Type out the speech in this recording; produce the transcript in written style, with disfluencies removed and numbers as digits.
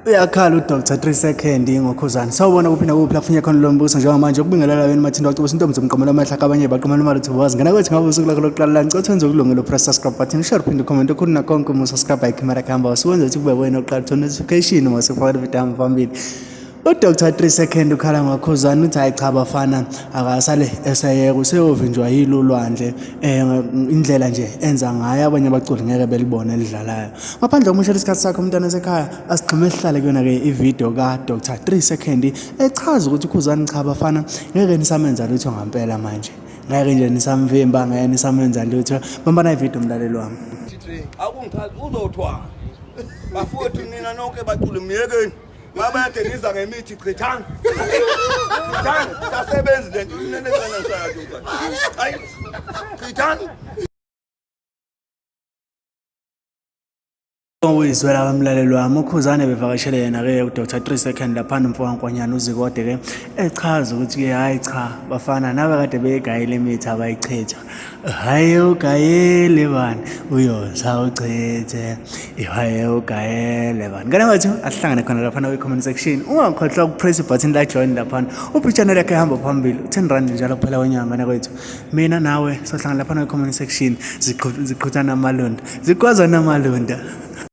Uyakhala uDr 3 second ngokhuzani. Sawubona kuphi nakuphi lapho ufunye khona lo mbuso njengamanje ukubingelela wena Mathinda wacubisa intombi zomqomela amehla kabanye baqomela imali uthi wazi ngena kwethu ngabe usuku lakho lokuqala la ngicela wenze ukulungela upress subscribe button share phinde comment okhulu nakonke uma subscribe ayikhamera kuhamba usuwenza ukuthi kube wena oqala uthola notification uma sifaka video hamba phambili. UDr 3 second ukhala ngokhuzani uthi hayi cha bafana akasale esayeka useyovinjwa yilo lwandle um indlela nje enza ngayo abanye abaculi ngeke belibone elidlalayo ngaphandle kokumoshela isikhathi sakho umntwana esekhaya asigxume sihlale kuyona-ke ividiyo ka-dr 3 second echaza ukuthi ukhuzani cha bafana ngeke nisamenza lutho ngampela manje ngeke nje nisamvimba ngeke nisamenza lutho bambana ividiyo mlaleli wami akungichazi uzothwala bafowethu nina nonke baculi myekeni Babade niza ngemithi chithani. Chithani sasebenzi lento inene sayo. Hayi chithani. Uyizwela kamlaleli wami uKhuzane bevakashele yena-ke uDr 3 Second laphana umfo kaNkwanyana uZikode-ke echaza ukuthi-ke hhayi cha bafana nabe kade beyigayile imithi abayichitha hhayi ugayele bani uyoza uchithe hhayi ugayele bani ngane kwethu asihlangane khona laphana kwi-comment section ungakhohlwa ukupress ibutton la join laphana uphi channel yakhe ehamba phambili u-10 rand njalo kuphela kwenyanga ngane kwethu mina nawe sohlangana laphana kwi-comment section ziqhuthana amalunda zikwazana amalunda.